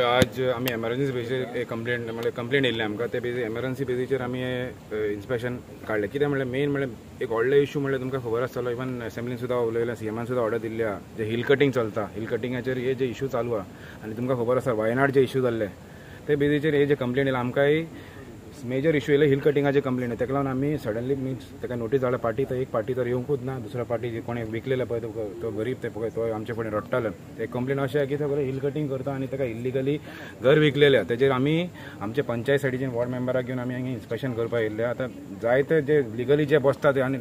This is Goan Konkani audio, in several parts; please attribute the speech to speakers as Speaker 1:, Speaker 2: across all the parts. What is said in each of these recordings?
Speaker 1: आज आमी एमरजन्सी बेजीचेर एक कंप्लेंट म्हणल्यार कंप्लेंट येयल्ली आमकां, ते बेजी एमरजन्सी बेजीचेर आमी इन्स्पेक्शन काडलें. कितें म्हणल्यार मेन म्हणल्यार एक व्हडलो इशू म्हणल्यार तुमकां खबर आसतलो, इवन एसेंब्लीन सुद्दां उलयलें, सीएमान सुद्दां ऑर्डर दिल्ली आहा, जे हिल कटिंग चलता, हिल कटिंगाचेर हे जे इशू चालू आहा आनी तुमकां खबर आसा वायनाड जे इशू जाल्ले ते बेजीचेर हे जे कंप्लेंट येयले आमकांय मेजर इशू येयले हिल कटिंगाचे कंप्लेंट. तेका लागून आमी सडनली मिन्स ताका नोटीस धाडल्या, पार्टी तर एक पार्टी तर येवंकूच ना, दुसऱ्या पार्टी जे कोणें विकलेले पळय तो गरीब ते पळय तो आमचे फुडें रडटालो. ते कंप्लेन अशें की सगळें हिल कटिंग करता आनी ताका इल्लिगली घर विकलेले. तेजेर आमी आमचे पंचायत सायडीचे वॉर्ड मेंबराक घेवन आमी हांगा इन्स्पेक्शन करपाक येयल्ले. आतां जायते जे लिगली जे बसता ते आनी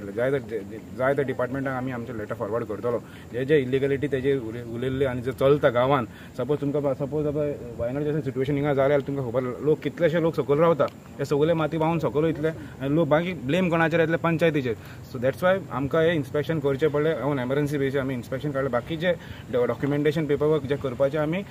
Speaker 1: जायते डिपार्टमेंटाक आमी आमचे लेटर फॉरवर्ड करतलो. जे जे इल्लिगलिटी तेजेर उलयल्ले आनी जे चलता गांवान, सपोज तुमकां सपोज आतां वायनाडचें सिट्युएशन हिंगा जालें जाल्यार तुमकां खबर लोक कितलेशे लोक सकयल रावता, ते सगळे माती व्हांवन सकयल वयतले आनी लोक बाकी ब्लेम कोणाचेर येतले, पंचायतीचेर. सो that's why आमकां हें इन्स्पेक्शन करचें पडलें. ऑन एमरजन्सी बेजीस आमी इन्स्पेक्शन काडलें. बाकीचे डॉक्युमेंटेशन पेपर वर्क जे करपाचें आमी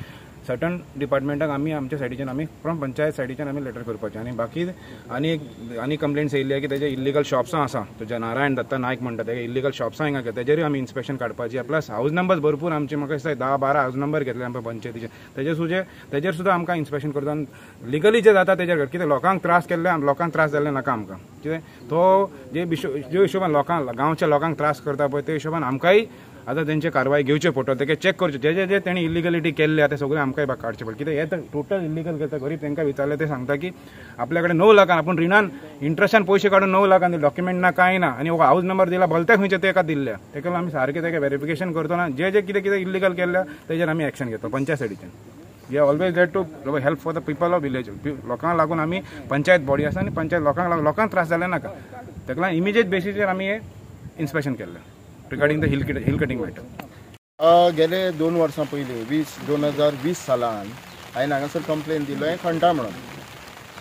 Speaker 1: सर्टन डिपार्टमेंटाक आमी आमच्या सायडीच्यान आमी फ्रॉम पंचायत सायडीच्यान आमी लेटर करपाचें. आनी बाकी आनी आनी कंप्लेंट्स येयल्ली की तेजे इल्लिगल शॉप्सां आसा, तुज्या नारायण दत्ता नायक म्हणटा तेगे इल्लिगल शॉप्सां हिंगा तेजेरूय आमी इन्स्पेक्शन काडपाची. प्लस हावज नंबर्स भरपूर आमचे म्हाका दिसता 10-12 हावज नंबर घेतले आमकां पंचायतीचे, तेजेर सुद्दां आमकां इन्स्पेक्शन करता. आनी लिगली जे जाता तेजेर कितें लोकांक त्रास केल्ले, लोकांक त्रास जाल्ले नाका आमकां. कितें तो जे हिशोबान लोकांक गांवच्या लोकांक त्रास करता पळय ते हिशोबान आमकांय आतां तेंचे कारवाय घेवचे पडटले, तेका चॅक करचें जे जे जे तेणी इल्लिगलिटी केल्ले आहा ते सगळें आमकांय काडचें पडलें. कित्याक हें तर टोटल इल्लिगल करता. गरीब तांकां विचारलें ते सांगता की आपल्या कडेन 9 लाखान आपूण रिणान इंट्रस्टान पयशे काडून 9 लाखान डॉक्युमेंट ना कांय ना आनी हावज नंबर दिला भलते खंयचे तेका दिल्ल्या. तेका लागून आमी सारकें तेका वेरिफिकेशन करतना जे जे कितें कितें इल्लिगल केल्ल्या तेजेर आमी एक्शन घेता पंचायत सायडीच्यान. We are always there to help for the people of village. लोकांक लागून आमी पंचायत बॉडी आसा आनी पंचायत लोकांक लागून लोकांक त्रास जाले नाका, तेका लागून इमिजिएट बेसीचेर आमी हें इन्स्पेक्शन केल्लें regarding the hill cutting matter.
Speaker 2: गेले 2 वर्सां पयलीं 2020 सालान हांवें हांगासर कंप्लेन दिलो हें खंटा म्हणून,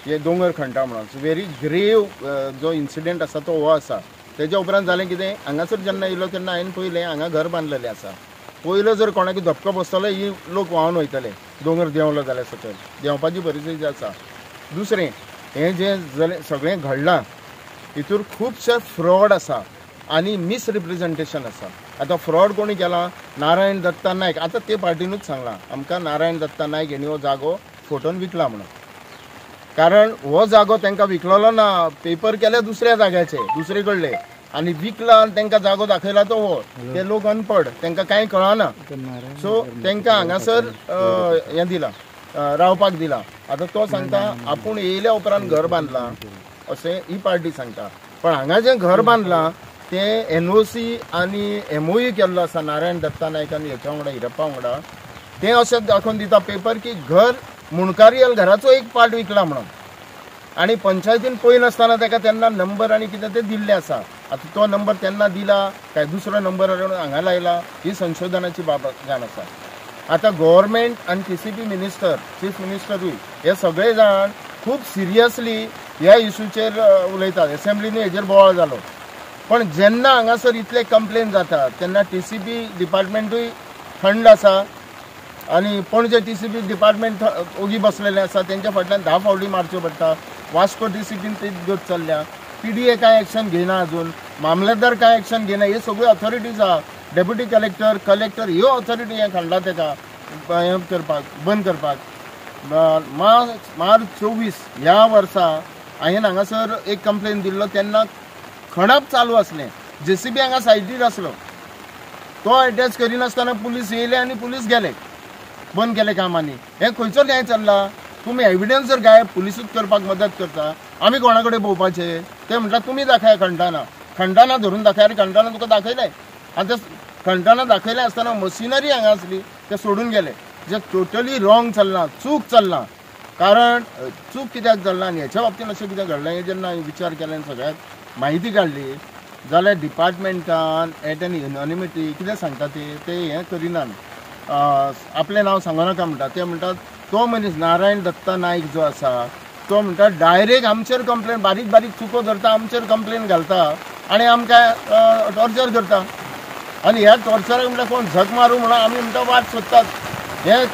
Speaker 2: हे दोंगर खंटा म्हणून. सो व्हेरी ग्रेव जो इन्सिडंट आसा तो हो आसा. तेज्या उपरांत जालें कितें, हांगासर जेन्ना येयलो तेन्ना हांवें पयलें हांगा घर बांदलेलें आसा. पयलो जर कोणाक धपको बसतलो ही लोक व्हांवन वयतले, दोंगर देंवलो जाल्यार सकयल देंवपाची परिस्थिती आसा. दुसरें हें जें सगळें घडलां हितूर खुबशे फ्रॉड आसा आनी मिसरिप्रेजेंटेशन आसा. आतां फ्रॉड कोणी केला, नारायण दत्ता नायक. आतां ते पार्टीनूच सांगलां आमकां नारायण दत्ता नायक हेणी हो जागो फोटोन विकला म्हणून. कारण हो जागो तांकां विकलेलो ना, पेपर केले दुसऱ्या जाग्याचे दुसरे कडले आनी विकला आनी तांकां जागो दाखयला तो हो. ते लोक अनपड, तांकां कांय कळना, सो तांकां हांगासर हें दिलां रावपाक दिलां. आतां तो सांगता आपूण येयल्या उपरांत घर बांदलां अशें ही पार्टी सांगता, पण हांगा जें घर बांदलां ते NOC आनी MOU केल्लो आसा नारायण दत्ता नायक आनी हेच्या वांगडा हिरप्पा वांगडा. ते अशें दाखोवन दिता पेपर की घर मुणकारियल घराचो एक पार्ट विकला म्हणून, आनी पंचायतीन पळयनासतना ताका तेन्ना नंबर आनी कितें ते दिल्ले आसा. आतां तो नंबर तेन्ना दिला काय दुसरो नंबर हांगा लायला ही संशोधनाची बाब जावन आसा. आतां गव्हर्मेंट आनी TCP minister, chief मिनिस्टरूय हे सगळे जाण खूब सिरियसली ह्या इशूचेर उलयतात. एसेंब्लीनी हेजेर बोवाळ जालो, पण जेन्ना हांगासर इतले कंप्लेन जाता तेन्ना TCP डिपार्टमेंटूय थंड आसा आनी पणजे TCP department ओगी बसलेलें आसा. तेंच्या फाटल्यान 10 फावटी मारच्यो पडटा. वास्को TCPन तीच गत चल्ल्या. PDA कांय एक्शन घेयना अजून, मामलेदार कांय एक्शन घेयना. हे सगळ्यो ऑथॉरिटीज आहा, डेप्युटी कलेक्टर, कलेक्टर ह्यो ऑथॉरिटी हें खंडला तेका हें करपाक बंद करपाक. मार्च 24 ह्या वर्सा हांवें हांगासर एक कंप्लेन दिल्लो तेन्ना खणप चालू आसलें. JCB हांगा सायडीर आसलो, तो एटॅच करिनासतना पुलीस येयले आनी पुलीस गेले, बंद केले कामांनी. हें खंयचो न्याय चल्ला? तुमी एविडन्स जर गायब पुलिसूच करपाक मदत करता, आमी कोणा कडेन भोंवपाचें? ते म्हणटा तुमी दाखया खंडाना, खंडाना धरून दाखया. आनी खंडाना तुका दाखयलें, आनी ते खंडाना दाखयलें आसतना मशिनरी हांगा आसली ते सोडून गेले. जे टोटली रॉंग चल्लां, चूक चल्लां. कारण चूक कित्याक चल्लां आनी हेच्या बाबतीन अशें कितें घडलें हें जेन्ना हांवें विचार केलो आनी सगळ्याक म्हायती काडली जाल्यार डिपार्टमेंटान एट एन युनानिमिटी कितें सांगता ते हें करिनात, आपलें नांव सांगू नाका म्हणटा. ते म्हणटात तो मनीस नारायण दत्ता नायक जो आसा तो म्हणटा डायरेक्ट आमचेर कंप्लेन, बारीक बारीक चुको धरता, आमचेर कंप्लेन घालता आनी आमकां टॉर्चर करता. आनी ह्या टॉर्चराक म्हणल्यार कोण झक मारूं म्हणून आमी म्हणटा वाट सोदतात. हे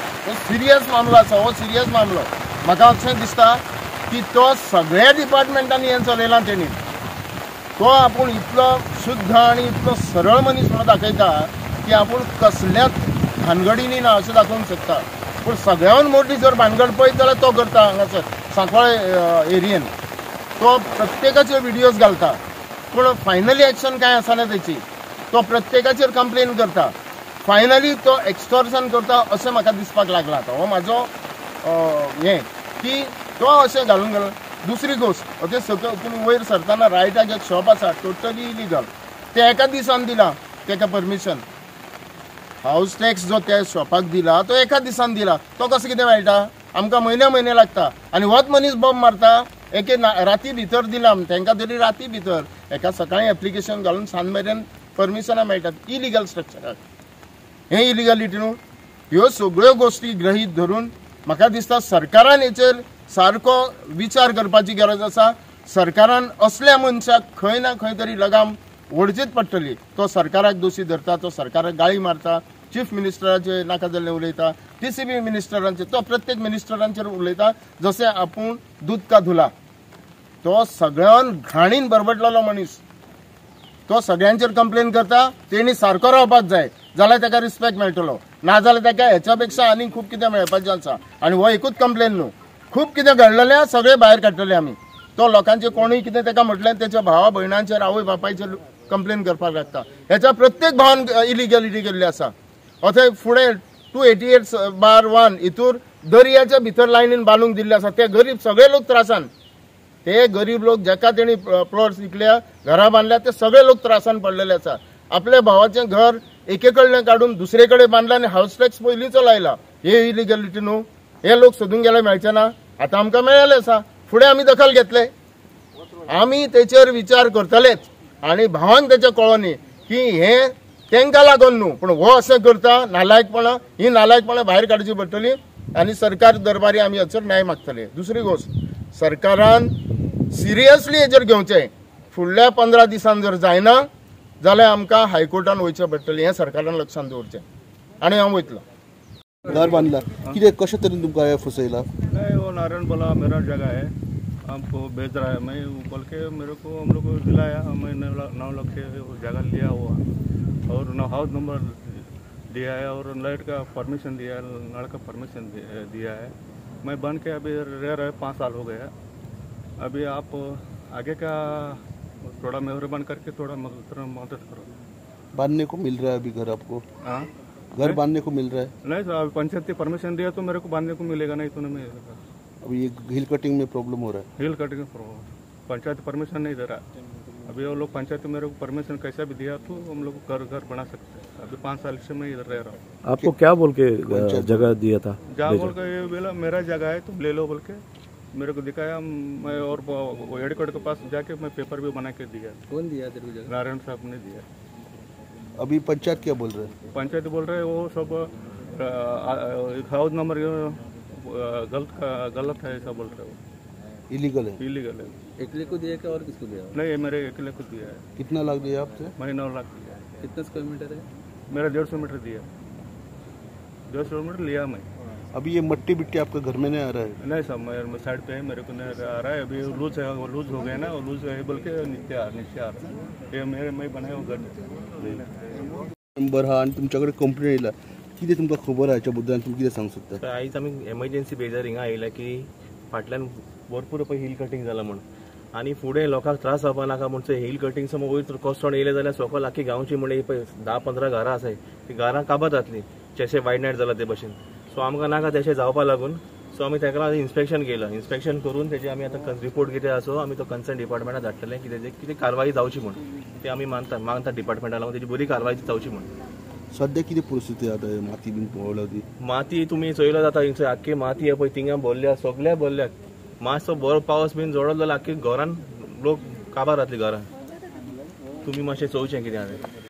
Speaker 2: सिरियस मामलो आसा, हो सिरियस मामलो. म्हाका अशें दिसता की तो सगळ्या डिपार्टमेंटांनी हें चलयलां तेणी. तो आपूण इतलो शुद्ध आनी इतलो सरळ मनीस म्हणून दाखयता की आपूण कसल्याच भानगडींनी ना अशें दाखोवंक शकता. पूण सगळ्यान मोठी जर भानगड पळयत जाल्यार तो करता. हांगासर सांकवाळे एरियेन तो प्रत्येकाचेर व्हिडियोज घालता, पूण फायनली एक्शन कांय आसना तेची. तो प्रत्येकाचेर कंप्लेन करता, फायनली तो एक्सटॉर्शन करता अशें म्हाका दिसपाक लागला. आतां हो म्हाजो हें की तो अशें घालून घालून. दुसरी गोश्ट, ओके, सकयल तुमी वयर सरतना रायटाक एक शॉप आसा टोटली इलिगल, ते एका दिसान दिला तेका परमिशन. हावस टॅक्स जो त्या शॉपाक दिला तो एका दिसान दिला, तो कसो कितें मेळटा? आमकां म्हयन्या म्हयने लागता. आनी होच मनीस बॉम्ब मारता एके राती भितर दिला तांकां तरी, राती भितर एका सकाळी एप्लिकेशन घालून सांज मेरेन परमिशनां मेळटात इलिगल स्ट्रक्चराक. हें इलिगलिटी न्हू. ह्यो सगळ्यो गोश्टी गृहीत धरून म्हाका दिसता सरकारान हेचेर सारको विचार करपाची गरज आसा. सरकारान असल्या मनशाक खंय ना खंय तरी लगाम ओडचीच पडटली. तो सरकाराक दोशी धरता, तो सरकाराक गाळी मारता, चीफ मिनिस्टराचेर नाका जाल्लें उलयता, TCB मिनिस्टरांचेर, तो प्रत्येक मिनिस्टरांचेर उलयता जशें आपूण दूद का धुला. तो सगळ्यान घाणीन बरबटलेलो मनीस, तो सगळ्यांचेर कंप्लेन करता. तेणी सारको रावपाक जाय जाल्यार ताका रिस्पेक्ट मेळटलो, ना जाल्यार ताका हेच्या पेक्षा आनी खूब कितें मेळपाचें आसा. आनी हो एकूच कंप्लेन न्हू, खूब कितें घडलेलें सगळें भायर काडटले आमी. तो लोकांचे कोणूय कितें ताका म्हटलें तेच्या भावा भयणांचेर आवय बापायचेर कंप्लेन करपाक लागता. हेच्या प्रत्येक भावान इलिगलिटी केल्ली आसा. अथंय फुडें 288/1 हितूर दर्याच्या भितर लायनीन बांदूंक दिल्ले आसा. ते गरीब सगळे लोक त्रासान, ते गरीब लोक जेका तेणी प्लॉट्स विकल्या, घरां बांदल्या, ते सगळे लोक त्रासान पडलेले आसा. आपल्या भावाचें घर एके कडल्यान काडून दुसरे कडेन बांदला आनी हावस टॅक्स पयलींचो लायला. हे इलिगलिटी न्हू. हे लोक सोदून गेल्यार मेळचे ना, आतां आमकां मेळ्ळें आसा, फुडें आमी दखल घेतले, आमी तेचेर विचार करतलेच. आनी भावांक तेचें कळोन न्ही की हें तांकां लागून न्हू, पूण हो अशें करता नालायकपणां, ही नालायकपणां भायर काडची पडटली आनी सरकार दरबारी आमी हाचेर न्याय मागतले. दुसरी गोश्ट, सरकारान सिरियसली हेचेर घेवचें. फुडल्या 15 दिसान जर जायना जाल्यार आमकां हायकोर्टान वयचें पडटलें, हें सरकारान लक्षांत दवरचें. आनी हांव वयतलो.
Speaker 3: घर बांधला कितें कशे तरेन तुमकां हें फसयला?
Speaker 4: नहीं, वो नारायण बोला मेरा जगह है, हमको बेच रहा है. मैं बोल के मेरे को हम लोग को दिलाया, मैं 9 लाख से जगह लिया हुआ और हाउस नंबर दिया है और लाइट का परमिशन दिया है, नल का परमिशन दिया है. मैं बन के अभी रह रहे 5 साल हो गया. अभी आप आगे का थोड़ा मेहरबान करके थोड़ा मदद करो.
Speaker 3: बांधने को मिल रहा है अभी घर आपको?
Speaker 4: हाँ,
Speaker 3: घर बांधने को मिल रहा है?
Speaker 4: नहीं सर, अभी पंचायत ने परमिशन दिया तो मेरे को बांधने को मिलेगा, नहीं तो नहीं मिलेगा.
Speaker 3: अभी ये हिल कटिंग में प्रॉब्लम हो रहा है?
Speaker 4: हिल कटिंग में प्रॉब्लम, पंचायत परमिशन नहीं दे रहा अभी. वो लोग पंचायत मेरे को परमिशन कैसा भी दिया तो हम लोग घर घर बना सकते हैं. अभी 5 साल से मैं इधर रह रहा हूँ.
Speaker 5: आपको क्या बोल के जगह दिया था?
Speaker 4: जहाँ बोल के ये बोला मेरा जगह है तुम ले लो बोल के मेरे को दिखाया. मैं और हेडकोर्ट के पास जाके मैं पेपर भी बना के दिया.
Speaker 6: कौन दिया तेरे को जगह?
Speaker 4: नारायण साहब ने दिया.
Speaker 3: अभी पंचायत क्या बोल रहे हैं?
Speaker 4: पंचायत बोल रहे हैं वो सब हाउस नंबर गलत है ऐसा बोल रहे हो.
Speaker 3: इलीगल है?
Speaker 4: इलीगल है.
Speaker 6: अकेले को दिया क्या और किसको दिया?
Speaker 4: नहीं, मेरे अकेले को दिया है.
Speaker 3: कितना लाख दिया आपसे?
Speaker 4: मैंने 9 लाख दिया है.
Speaker 6: कितना स्क्वायर मीटर है?
Speaker 4: मेरा 150 मीटर दिया, 150 मीटर लिया मैं.
Speaker 3: अभी ये मट्टी बिट्टी आपके घर में नहीं आ रहा है?
Speaker 4: नहीं सर, मैं साइड पे है, मेरे को नहीं आ रहा है. अभी लूज है, वो लूज हो गया ना, वो लूज है बोल के नीचे आ रहा है. ये मेरे मैं बनाया वो घर
Speaker 3: नंबर हा आणि तुमच्याकडे कंप्लेन येयला कितें तुमकां खबर आहा हेच्या बद्दल तुमी कितें सांगूंक सोदता?
Speaker 7: आयज आमी एमर्जन्सी बेजार हिंगा आयला की फाटल्यान भरपूर पळय हिल कटिंग जाला म्हूण आनी फुडें लोकांक त्रास जावपा नाका म्हूण हिल कटिंग समज वयर कोसळोन येयलें जाल्यार सकयल आख्खी गांवची म्हणल्यार पळय 10-15 घरां आसाय, ती घरां काबार जातली जशें वायट नायट जाला ते भशेन. सो आमकां नाका तशें जावपा लागून सो आमी ताका लागून इन्स्पेक्शन केलां. इन्स्पेक्शन करून तेजे आमी आतां रिपोर्ट कितें आसा आमी तो कन्सर्न डिपार्टमेंटाक धाडटले की तेजे कितें कारवाई जावची म्हूण. ते आमी मागता डिपार्टमेंटा लागून तेजी बरी कारवाई जावची म्हूण.
Speaker 3: सध्या कितें परिस्थिती आतां? माती बीन पळोवल्या ती
Speaker 7: माती तुमी चोयलो जाता हिंगसर आख्खी माती पळय थिंगा भरल्या, सगळ्या भरल्या. मातसो बरो पावस बीन जोडलो जाल्यार आख्खी घरान लोक काबार जातली घरान. तुमी मातशें चोवचें कितें आसा.